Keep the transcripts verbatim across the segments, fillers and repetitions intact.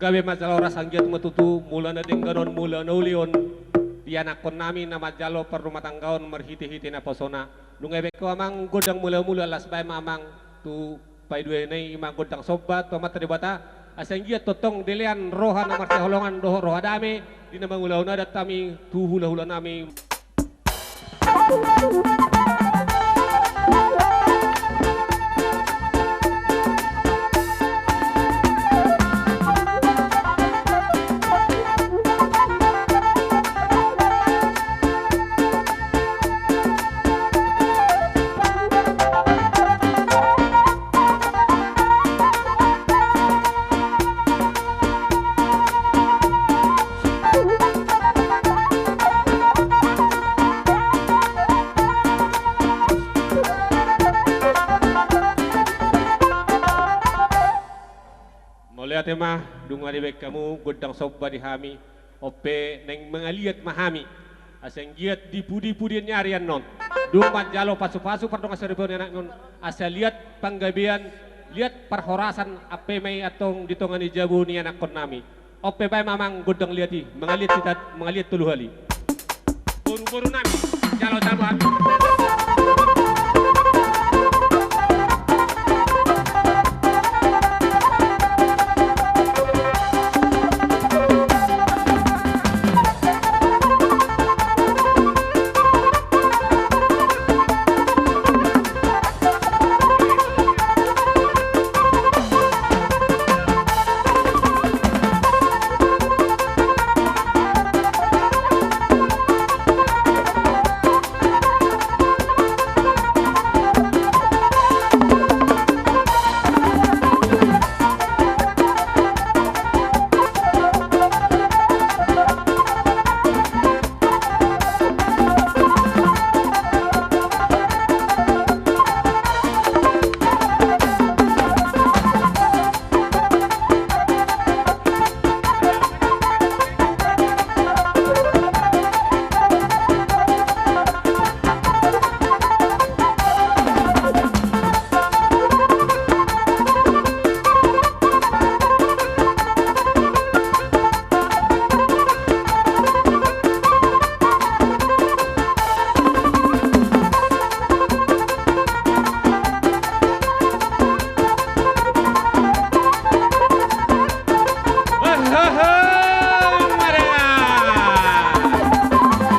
Gabe manjalo horas anggiat ma tutu mula na denggan on, mula na uli on, di anakkonnami na manjalo parrumatanggaon marhitehite naposona. Nunga dibaen ho amang gondang mula-mula, las baen ma amang tu paidua na i, ima gondang somba tu Amanta Debata, asa anggiat tongtong dilean roha na marsihaholongan dohot roha dame di na mangulahon adat hami tu hula-hulanami. Mauliate ma, dung dibaen hamu gondang somba di hami. On pe naeng mangaliat ma hami, asa anggiat di pudi-pudi ni ari annon, dung manjalo pasu-pasu pardongan saripeon ni anakmi on, asa liat panggabean, liat parhorasan, ampe ma i antong di tonga ni jabu ni anakkonnami. On pe baen ma amang gondang liat i, mangaliat hita, mangaliat tolu hali. Boru-boru nami, jalo-jalo hami.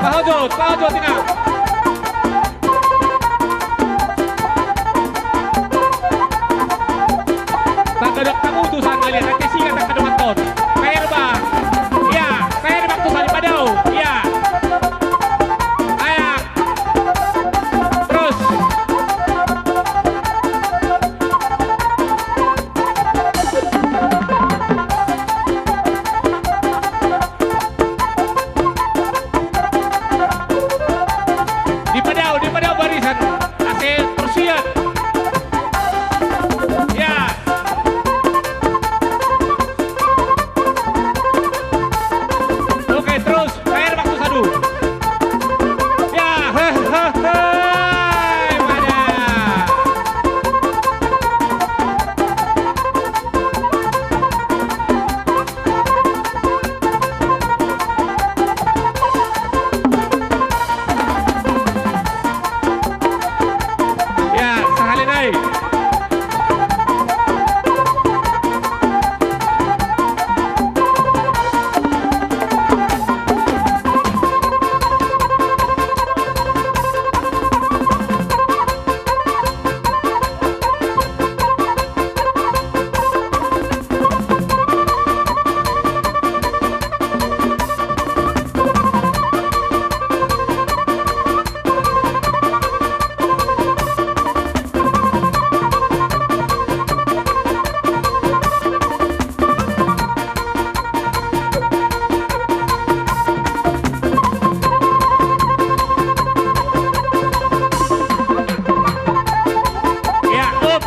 Pahojot, pahojot, ina. Tangga dok tamutu sangalian, nanti singa tangga dok anton. Paherbang. Ia, paherbang tu sali padao. Ia. Ayak. Terus. Dipadao, dipadao barisan. Ase terus ia. Ya. Oke, terus. Paherbang tu sadu. Ya, he, he, he. Mana? Ya, sahali nai. Ya, up.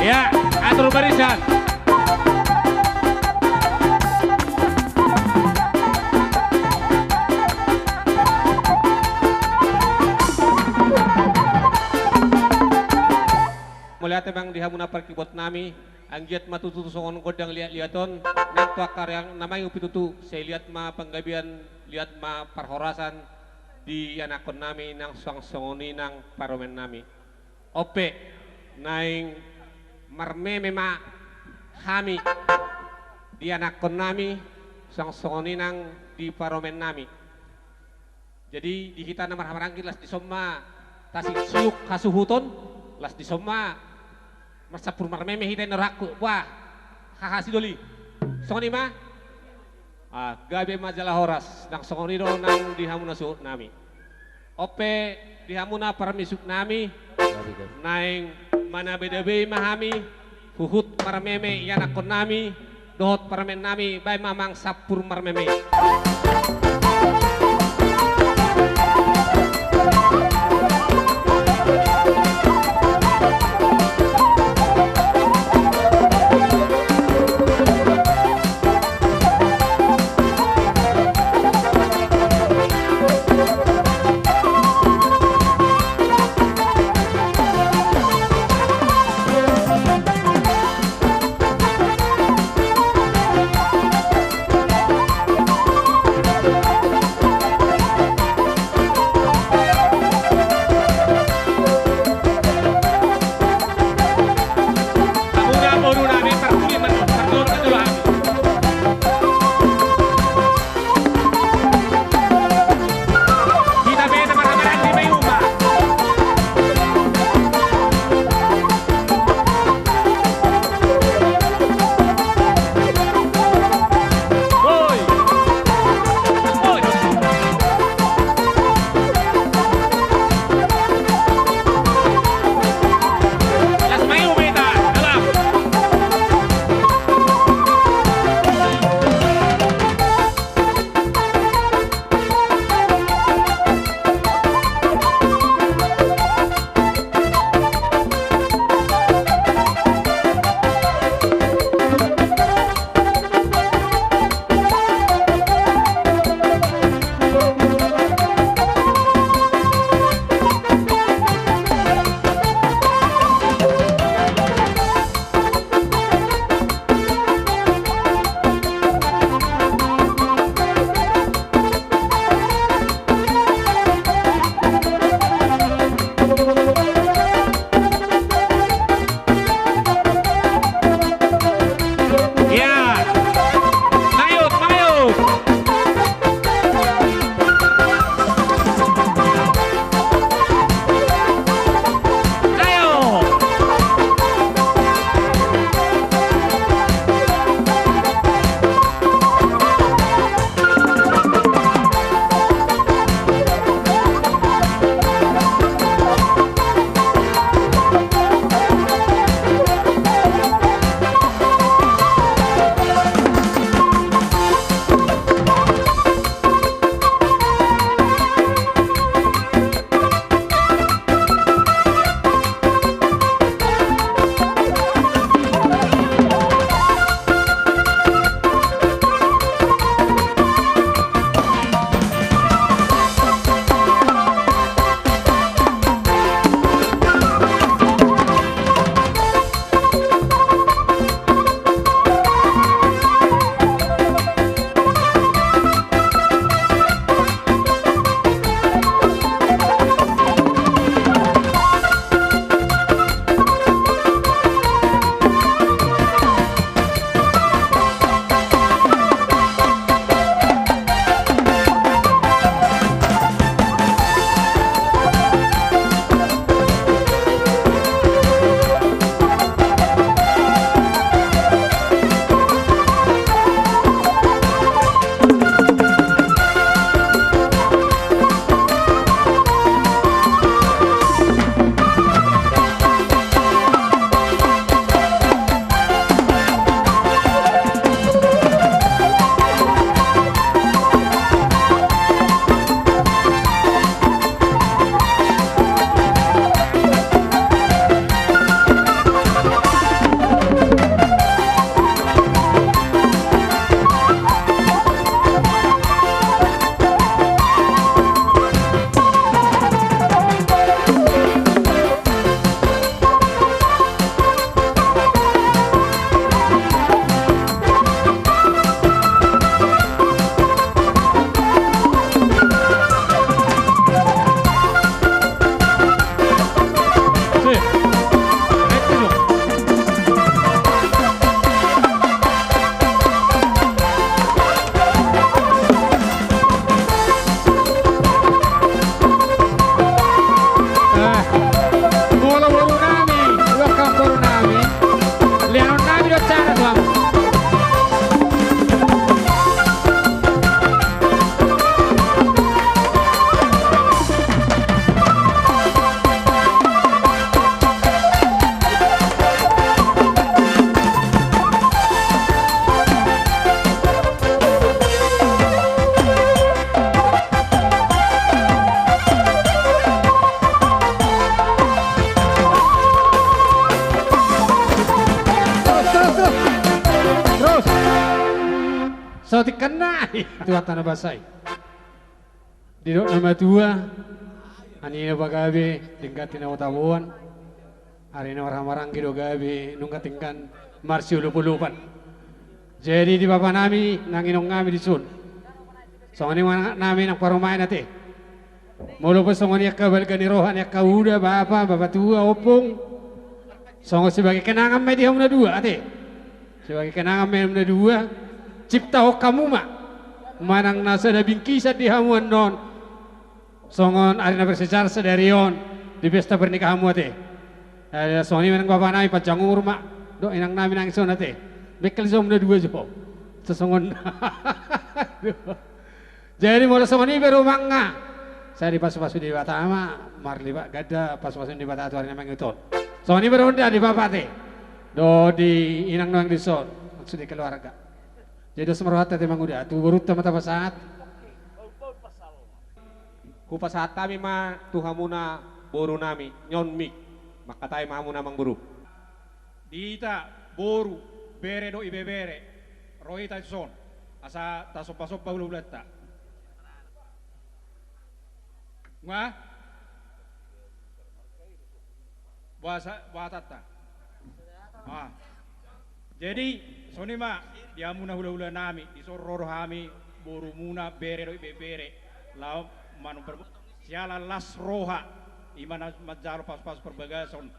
Ya, atur barisan. Mauliate ma di hamuna parkibot nami, anggiat ma tutu songon gondang liat-liat on, nang tu angka ari na mangihut i tutu, sai liat ma panggabean, liat ma parhorasan di ianakhon nami, nang suang songon i nang parumaen nami. On pe, naeng marmeme ma hami di ianakhon nami, suang songon i nang di parumaen nami. Jadi, di hita na marhahamaranggi las dison ma tasiuksiuk hasuhuton, las dison ma marsampur marmeme hita, i na rohangku. Bah, haha sidoli. Songon i ma? Ah, gabe ma jala horas, nang songon i do nang di hamuna suhut nami. On pe di hamuna parmisuk nami, naeng manabe-dabe ma hami, huhut marmeme ianakhon nami, dohot parumaen nami, baen ma amang sampur marmeme. Saotik kan na i. Tuhanta na basa i. Didok na matua, ani na pagabe, denggan ti na hutaboan. Ari na marhahamaranggi do gabe, nunga denggan marsiolopolopan. Jadi di bapa nami, nang inong nami dison. Songon i ma nang nami nang parumaen ate. Molo pe songon i angka balga ni roha ni angka uda, bapa, bapa tua, ompung. Songon sebagai kenangan ma i di hamu na dua, ate. Sebagai kenangan ma i di hamu na dua. Ciptahon hamu ma. Manang na sada bingkisan di hamu annon. Songon ari na bersejarah sadari on. Di pesta pernikahanmu, ate. Eh, songon i ma nang bapa nami panjang umur ma. Dohot inang nami nang dison, ate. Bengkel jo hamu na dua jo. Sesongon. Jadi molo songon i pe rumangna, sai dipasupasu Debata ma, marlipat ganda pasupasu ni Debata tu ari na mangihut on. Songon i pe ro di bapa ate, dohot di inang nang dison, maksudna keluarga. Jadi dos ma rohanta ate manguda, tu borunta ma tapasahat. Hupasahat hami ma tu hamuna boru nami, on mik, mangkatai ma hamuna amangboru. Di hita boru, bere dohot ibebere, ro hita dison asa tasombasomba hulahulanta. Nga? Boasa, boa hatanta? Ah. Jadi songon i ma di hamuna hulahula nami, dison ro do hami borumuna, bere dohot ibebere, laho manomba siala las roha, i ma na manjalo pasupasu parbagason.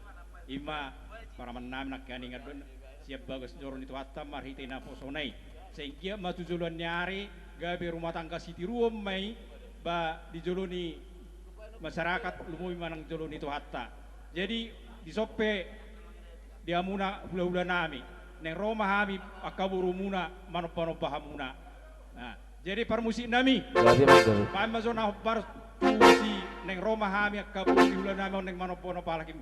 I ma parumaen nami nangkiningan do, sian bagas joro ni Tuhanta marhite naposona i. Sai anggiat ma tu joloan ni ari gabe rumah tangga sitiruon ma i, ba di jolo ni masyarakat, lumobi ma nang jolo ni Tuhanta. Jadi dison pe di hamuna hulahula nami, naeng ro ma hami angka borumuna manombanomba hamuna. Nah, jadi parmusik nami, baen ma jo na hombar tu si naeng ro ma hami angka boru ni hulahula nami on naeng manombanomba halak i.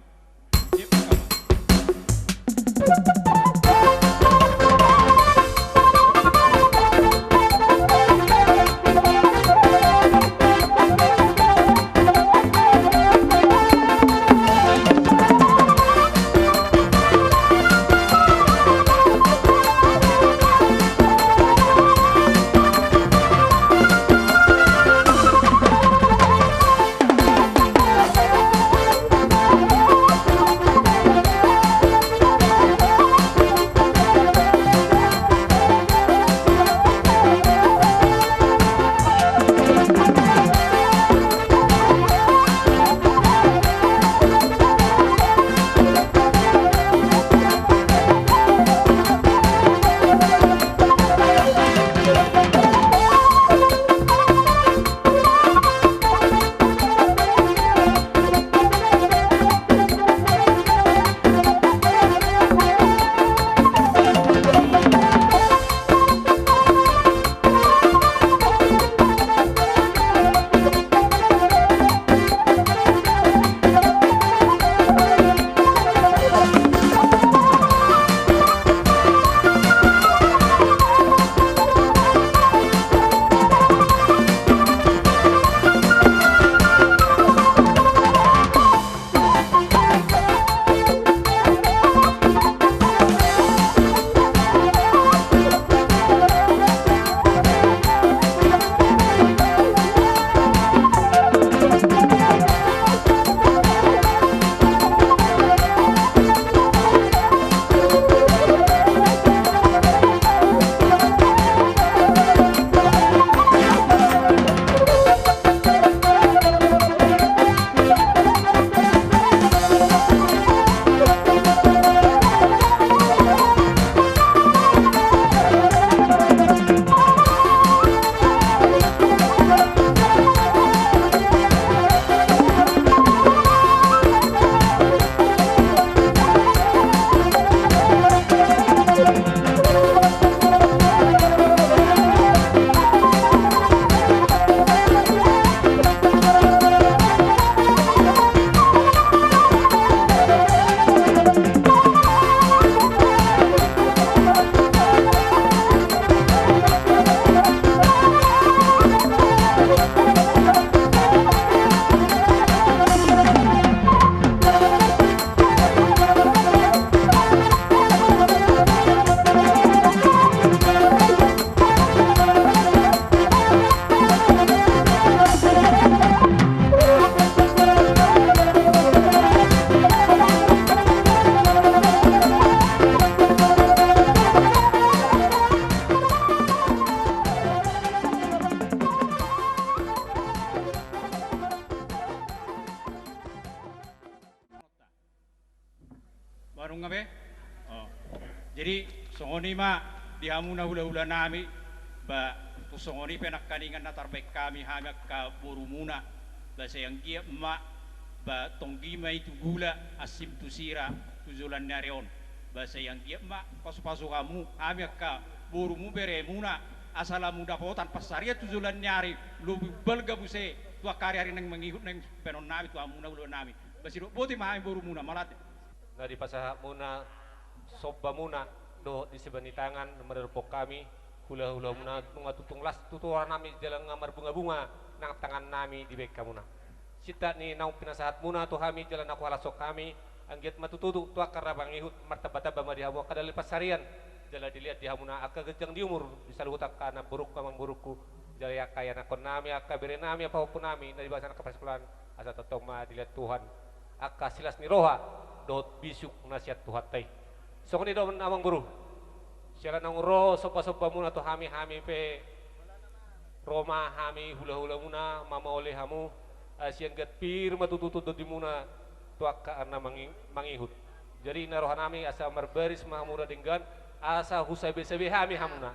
Manungga be? Oh. Jadi, songon i ma di hamuna hula-hula nami, ba, tu songon i pe nangkaningan na tarbaen hami, hami angka borumuna, ba sai anggiat ma, ba tonggi ma i tu gula, ansim tu sira, tu joloan ni ari on. Ba sai anggiat ma pasu-pasu hamu, hami angka borumu beremuna, asa lam dapotan pansarian tu joloan ni ari, lobi balga muse, tu angka ari-ari naeng mangihut naeng sipeonon nami, tu hamuna hula-hula nami. Ba sidok boti ma hami borumuna, mauliate. Na dipasahatmuna sombamuna dohot di siban ni tangan na maradophon hami, hula-hulamuna, nunga tutu las tutu roha nami jala nunga marbunga-bunga nang tangan nami dibaen hamuna. Sintak ni naung pinasahatmuna tu hami jala na huhalashon hami, anggiat ma tutu tu angka na mangihut martamba-tamba ma di hamu angka dalil pansarian, jala dilehon di hamuna angka ganjang di umur di saluhut angka namborungku, amangborungku, jala angka ianakhon nami, angka bere nami, pahompu nami na di bagasan angka parsikolaan, asa tongtong ma dilehon Tuhan angka silas ni roha dohot bisuk na sian Tuhanta i. Songon i do amangboru, siala naung ro somba-sombamuna tu hami, hami pe ro ma hami hula-hulamuna mamaole hamu, asa anggiat pir ma tutu tondimuna tu angka na mangi-, mangihut. Jadi na roha nami asa marbaris ma hamu na denggan, asa husabe-sabe hami hamuna.